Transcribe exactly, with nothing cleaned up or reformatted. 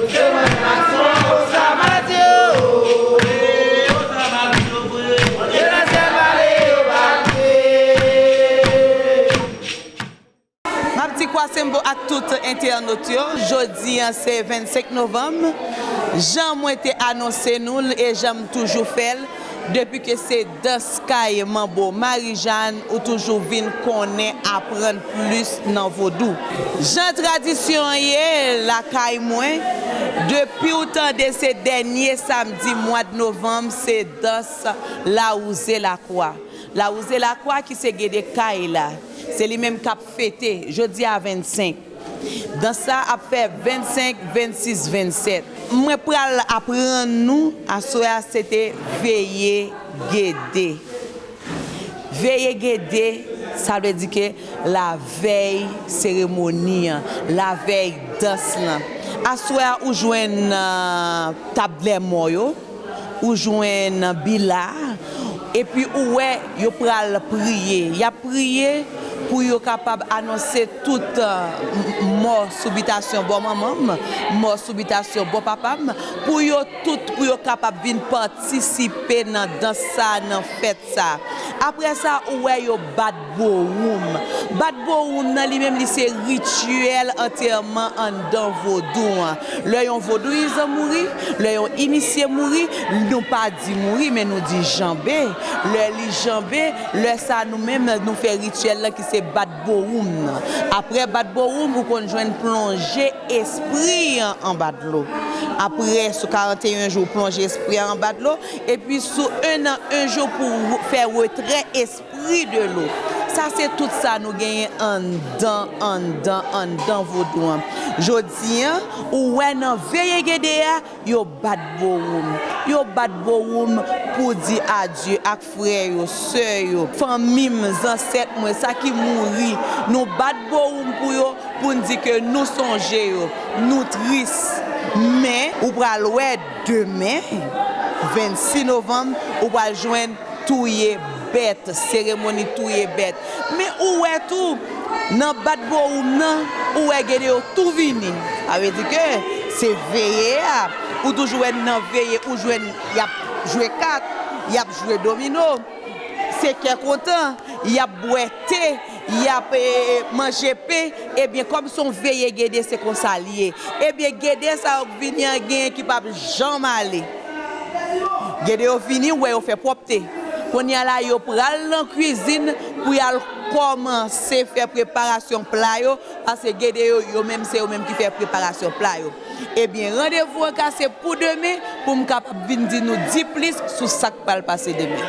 M ap di Kwasenbo ak tout entènot yo, jodi a se vennsenk novanm. Jan mwen te anonse nou l e jan m toujou fè l, depi ke se dans kay manbo Marijàn, ou toujou vin konnen, aprann plis nan vodou. Jan tradisyon an ye lakay mwen, depi w tande se dènye samdi mwa d novanm, se dans Lawouze Lakwa. Lawouze Lakwa ki se gede kay la, se li menm k ap fete jodi a vennsenk. Dans sa ap fè vennsenk, vennsis, vennsèt. Mwen pral aprann nou, aswè a se te veye gede. Veye gede, sa vle di ke lavèy seremoni an, lavèy dans lan. Aswè a ou jwenn, euh, tab lèmò yo, ou jwenn bila, epi ou wè yo pral priye. Y ap priye pou yo kapab anonse tout, euh, m- mò sou bitasyon bò manman m, mò sou bitasyon bò papa m, pou yo tout, pou yo kapab vin patisipe nan dans sa, nan fèt sa. Apre sa, ou wè yo bat bowoum. Bat bowoum nan li menm, li se rityèl antèman anndan vodou an. Lè yon vodouyizan mouri, lè yon inisye mouri, nou pa di mouri, men nou di janbe. Lè li janbe, lè sa nou menm, nou fè rityèl lan ki se bat bowoum nan. Apre bat bowoum, ou konn jwenn plonje espri an anba dlo. Apre, sou karanteyen jou, ou plonje espri an anba dlo. Epi sou en an, en jou pou fè retrè espri de lo. Sa se tout sa nou genyen anndan, anndan, anndan vodou an. Jodi an, ou wè nan veye gede a, yo bat bowoum. Yo bat bowoum pou di adye ak frè yo, sè yo, fanmi m, zansèt mwen, sa ki mouri. Nou bat bowoum pou yo, pou n di ke nou sonje yo, nou tris. Men, ou pral wè demen, vennsis novanm, ou pral jwenn touye bèt, seremoni touye bèt. Men ou wè tou, nan bat bowoum nan, ou wè gede yo tou vini. Sa vle di ke se veye a, ou toujou wè nan veye, ou jwenn y ap jwe kat, y ap jwe domino, se kè kontan, y ap bwè te, y ap, eh, manje pen, ebyen, kòm se yon veye gede, se konsa l ye. Ebyen, gede sa yo k vini an, genyen ki p ap janm ale. Gede yo vini, ou wè yo fè pwòpte. Kounye a la, yo pral nan kwizin pou y al kòmanse fè preparasyon pla yo, paske gede yo, yo menm, se yo menm ki fè preparasyon pla yo. Ebyen, randevou an kase pou demen, pou m kapab vin di nou diplis sou sa k pral pase demen.